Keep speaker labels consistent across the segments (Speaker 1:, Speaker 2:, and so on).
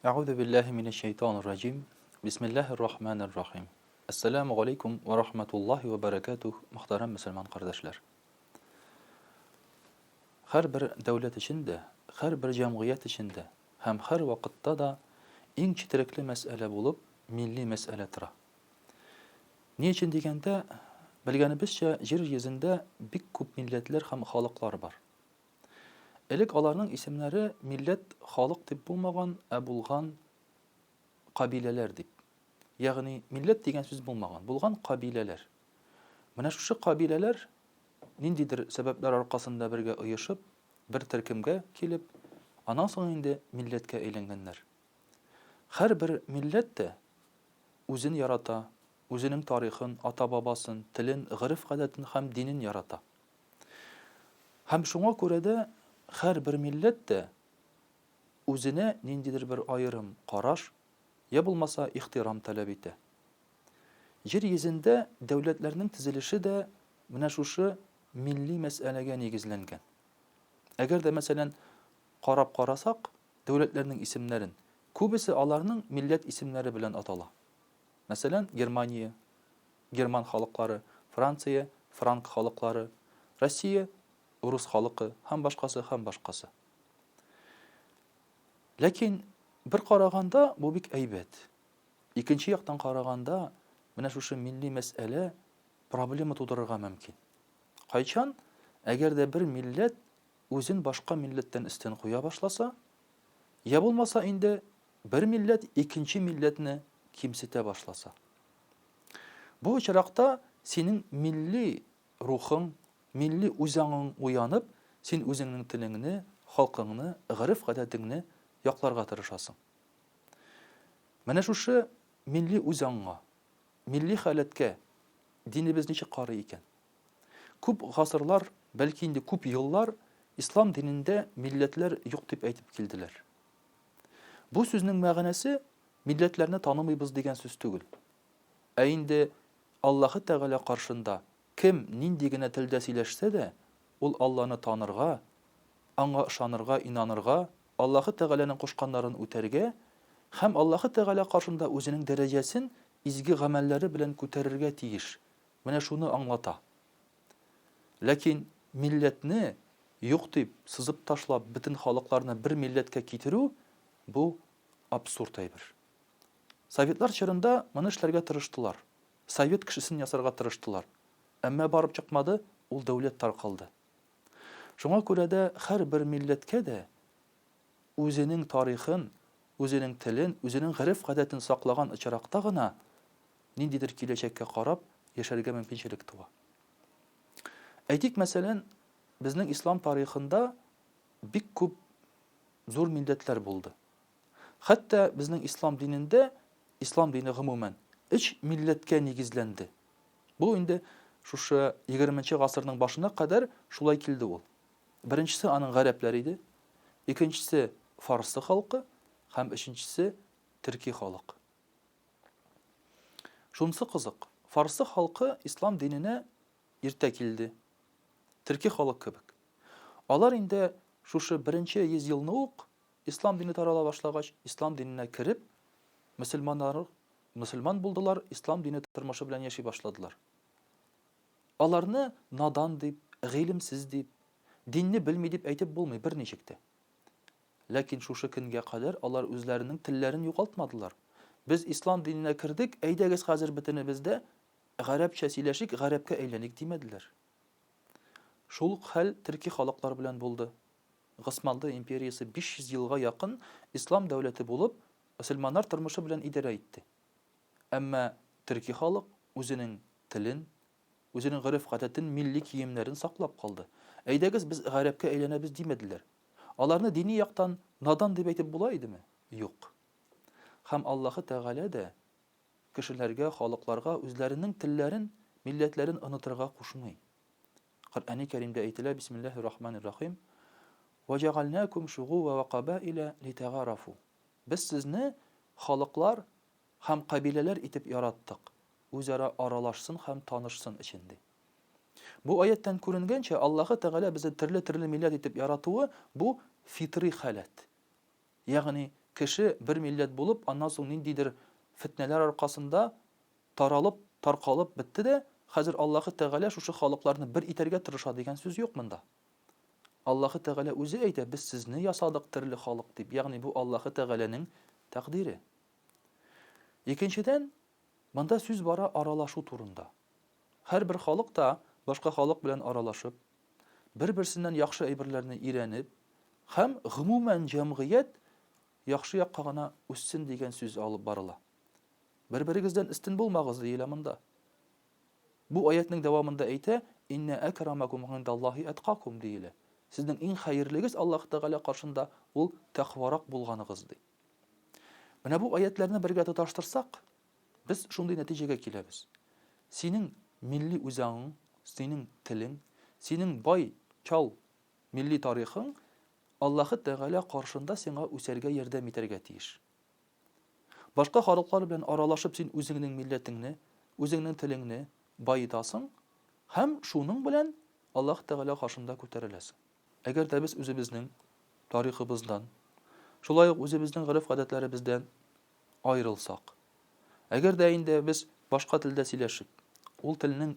Speaker 1: Әгъүзу биллаһи минәш шәйтанир раҗим. Бисмиллаһир рахманир рахим. Әссәламү галәйкүм вә рахматуллаһи вә бәрәкәтүһ, мөхтәрәм мөселман кардәшләр. Һәрбер дәүләт өчен дә, һәрбер җәмгыять өчен дә һәм һәр вакытта да иң четерекле мәсьәлә булып милли мәсьәлә тора. Ни өчен дигәндә, белгәнебезчә, җир йөзендә бик күп милләтләр һәм халыклар бар. Элек аларның исемнәре милләт, халык дип булмаган, ә булган кабиләләр дип. Ягъни милләт дигән сүз булмаган, булган кабиләләр. Менә шушы кабиләләр ниндидер сәбәпләр аркасында бергә оешып, бер төркемгә килеп, аннан соң инде милләткә әйләнгәннәр. Һәрбер милләт тә үзен ярата, үзенең тарихын, ата-бабасын, телен, гореф-гадәтен һәм динен ярата. Һәм шуңа күрә дә һәрбер милләт тә үзенә ниндидер бер аерым караш, я булмаса ихтирам таләп итә. Җир йөзендә дәүләтләрнең төзелеше дә менә шушы милли мәсьәләгә нигезләнгән. Әгәр дә, мәсәлән, карап карасак, дәүләтләрнең исемнәрен, күбесе аларның милләт исемнәре белән атала. Мәсәлән, Германия, герман халыклары, Франция, франк халыклары, Россия, урыс халыкы һәм башкасы һәм башкасы. Ләкин бер караганда бу бик әйбәт. Икенче яктан караганда, менә шушы милли мәсьәлә проблема тудырырга мөмкин. Кайчан, әгәр дә бер милләт үзен башка милләттән өстен куя башласа, я булмаса инде бер милләт икенче милләтне кимсетә башласа. Бу очракта синең милли рухың, милли үзаңың уянып, син үзеңнең телеңне, халкыңны, гореф-гадәтеңне якларга тырышасың. Менә шушы милли үзаңга, милли халәткә динебез ничек карый икән? Күп гасырлар, бәлки инде күп еллар ислам динендә милләтләр юк дип әйтеп килделәр. Бу сүзнең мәгънәсе милләтләрне танымыйбыз дигән сүз түгел. Ә инде Аллаһы Тәгалә каршында кем нинди генә телдә сөйләшсә дә, ул Алланы танырга, Аңа ышанырга, инанырга, Аллаһы Тәгаләнең кушканнарын үтәргә һәм Аллаһы Тәгалә каршында үзенең дәрәҗәсен изге гамәлләре белән күтәрергә тиеш. Менә шуны аңлата. Ләкин милләтне юк дип, сызып ташлап, бөтен халыкларны бер милләткә китерү, бу абсурд әйбер. Советлар чорында моны эшләргә тырыштылар. Совет кешесен ясарга тырыштылар. Әмма барып чыкмады, ул дәүләт таркалды. Шуңа күрә дә һәрбер милләткә дә үзенең тарихын, үзенең телен, үзенең гореф-гадәтен саклаган очракта гына ниндидер киләчәккә карап яшәргә мөмкинчелек туа. Әйтик, мәсәлән, безнең ислам тарихында бик күп зур милләтләр булды. Хәтта безнең ислам динендә, ислам дине гомумән, өч милләткә нигезләнде. Бу инде шушы 20 гасырның башына кадәр шулай килде ул. Беренчесе аның гарәпләр иде, икенчесе фарсы халкы һәм өченчесе төрки халык. Шунысы кызык, фарсы халкы ислам диненә иртә килде. Төрки халык кебек. Алар инде шушы беренче 100 елны ук ислам дине тарала башлагач, ислам диненә кереп, мөселманнар мөселман булдылар, ислам дине тормышы белән яши башладылар. Аларны надан дип, гыйлемсез дип, динне белми дип әйтеп булмый берничек тә. Ләкин шушы көнгә кадәр алар үзләренең телләрен югалтмадылар. Без ислам диненә кердек, әйдәгез хәзер бөтенебез дә гарәпчә сөйләшик, гарәпкә әйләник димәделәр. Шул ук хәл төрки халыклар белән булды. Госманлы империясе 500 елга якын ислам дәүләте булып, мөселманнар тормышы белән идарә итте. Әмма төрки халык үзенең телен, үзенең гореф-гадәтен, милли киемнәрен саклап калды. Әйдәгез без гарәпкә әйләнәбез димәделәр. Аларны дини яктан надан дип әйтеп була идеме? Юк. Һәм Аллаһы Тәгалә дә кешеләргә, халыкларга үзләренең телләрен, милләтләрен онытырга кушмый. Коръәни Кәримдә әйтелә, Бисмиллаһир Рахманир Рахим, Ва җәгалнакум шугуба ва кабаиля литагарафу. Без сезне халыклар һәм кабиләләр итеп яраттык, үзара аралашсын һәм танышсын өчен, ди. Бу аяттән күренгәнчә, Аллаһы Тәгалә безне төрле-төрле милләт итеп яратуы бу фитрый халәт. Ягъни кеше бер милләт булып, аннан соң ниндидер фетнәләр аркасында таралып, таркалып бетте дә, хәзер Аллаһы Тәгалә шушы халыкларны бер итәргә тырыша дигән сүз юк монда. Аллаһы Тәгалә үзе әйтә, без сезне ясадык төрле халык дип, ягъни бу Аллаһы Тәгаләнең тәкъдире. Икенчедән, монда сүз бара аралашу турында. Һәрбер халык та башка халык белән аралашып, бер-берсеннән яхшы әйберләрне өйрәнеп һәм гомумән җәмгыять яхшы якка гына үссен дигән сүз алып барыла. Бер-берегездән өстен булмагыз, диелә монда. Бу аятьнең дәвамында әйтә, Иннә әкрамакум гындаллаһи әткакум, диелә. Сезнең иң хәерлегез Аллаһ Тәгалә каршында ул тәкъварак булганыгыз, ди. Менә бу аятьләрне бергә тоташтырсак, без шундый нәтиҗәгә киләбез. Синең милли үзаңың, синең телең, синең бай, чал милли тарихың Аллаһы Тәгалә каршында сиңа үсәргә ярдәм итәргә тиеш. Башка халыклар белән аралашып син үзеңнең милләтеңне, үзеңнең телеңне баетасың һәм шуның белән Аллаһ Тәгалә каршында күтәреләсең. Әгәр дә без үзебезнең тарихыбыздан, шулай ук үзебезнең гореф-гадәтләребездән аерылсак, әгәр дә инде без башка телдә сөйләшеп, ул телнең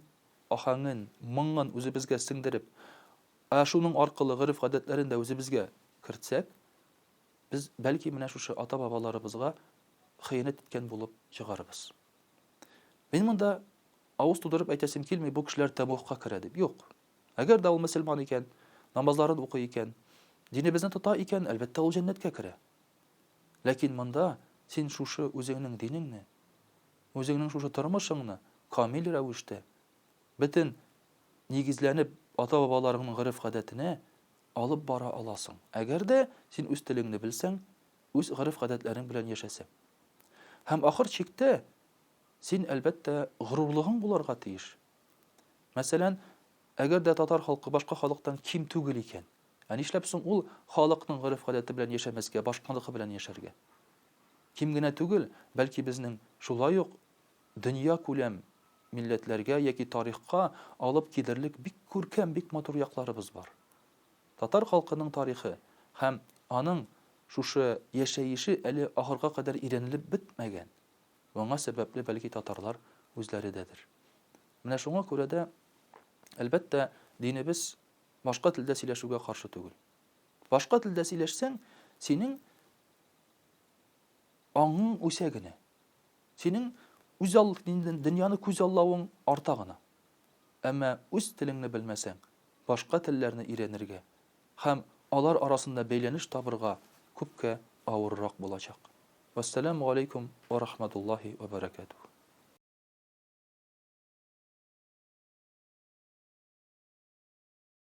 Speaker 1: аһәңен, моңын үзебезгә сеңдереп, ә шуның аркылы гореф-гадәтләрен дә үзебезгә кертсәк, Без, бәлки, менә шушы ата-бабаларыбызга хыянәт иткән булып чыгарбыз. Мин монда авыз тудырып әйтәсем килми, бу кешеләр тәмугка керә дип. Юк. Әгәр дә ул мөселман икән, намазларын укый икән, динебезне тота икән, әлбәттә, ул җәннәткә керә. Ләкин монда син шушы үзеңнең динеңне, үзеңнең шушы тормышыңны камил рәвештә, бөтен нигезләнеп ата-бабаларыңның гореф-гадәтенә алып бара аласың, әгәр дә син үз телеңне белсәң, үз гореф-гадәтләрең белән яшәсәң. Һәм ахыр чиктә син, әлбәттә, горурлыгың булырга тиеш. Мәсәлән, әгәр дә татар халкы башка халыктан ким түгел икән, ә нишләп соң ул халыкның гореф-гадәте белән яшәмәскә, башканыкы белән яшәргә? Ким генә түгел, бәлки безнең шулай ук дөньякүләм милләтләргә яки тарихка алып килерлек бик күркәм, бик матур якларыбыз бар. Татар халкының тарихы һәм аның шушы яшәеше әле ахырга кадәр өйрәнелеп бетмәгән. Моңа сәбәпле, бәлки, татарлар үзләредәдер. Менә шуңа күрә дә, әлбәттә, динебез башка телдә сөйләшүгә каршы түгел. Башка телдә сөйләшсәң, синең аңың үсә генә. Синең үзал, дөньяны күзаллавың арта гына. Әмма үз телеңне белмәсәң, башка телләрне өйрәнергә һәм алар арасында бәйләнеш табырга күпкә авыррак булачак. Вәссәламү галәйкүм вә рахматуллаһи вә бәрәкәтүһ.